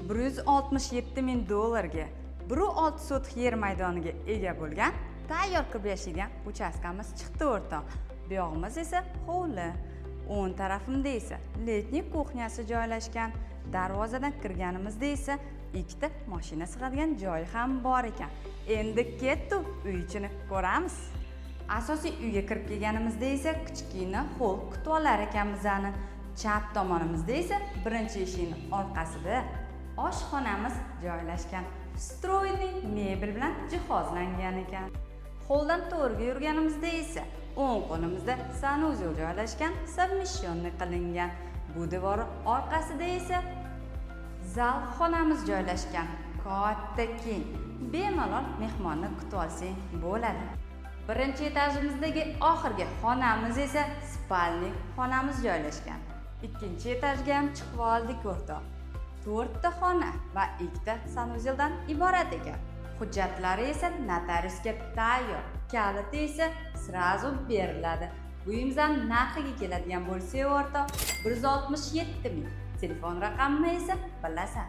167 ming dollarga 1,6 sotix yer maydoniga ega bo'lgan, tayyor qilib yashaydigan uchastkamiz chiqdi, o'rtoq. Bu yog'imiz esa hovli. O'ng tarafimda esa летний кухня si joylashgan. Darvozadan kirganimizda esa ikkita mashina sig'adigan joyi ham bor ekan. Endi ketdik, uy ichini ko'ramiz. Asosiy uyga kirib kelganimizda esa kichkina xoll kutib olar ekan bizani. Chap tomonimizda esa birinchi eshikning orqasida oshxonamiz joylashgan. Встроенный mebel bilan jihozlangan ekan. Xolldan to'g'riga yurganimizda esa o'ng qo'limizda санузел joylashgan, совмещенный qilingan. Bu devor orqasida esa zal xonamiz joylashgan. Katta, keng. Bemalol mehmonni kutib olsang bo'ladi. Birinchi etajimizdagi oxirgi xonamiz esa спальный xonamiz joylashgan. Ikkinchi etajga ham chiqib oldik, o'rtoq. To'rtta xona va ikkita санузел dan iborat ekan. Hujjatlari esa notariusga tayyor. Kaliti esa сразу beriladi. Uyimizdan narxiga keladigan bo'lsak, o'rtoq, 167 ming. Telefon raqamini esa bilasan.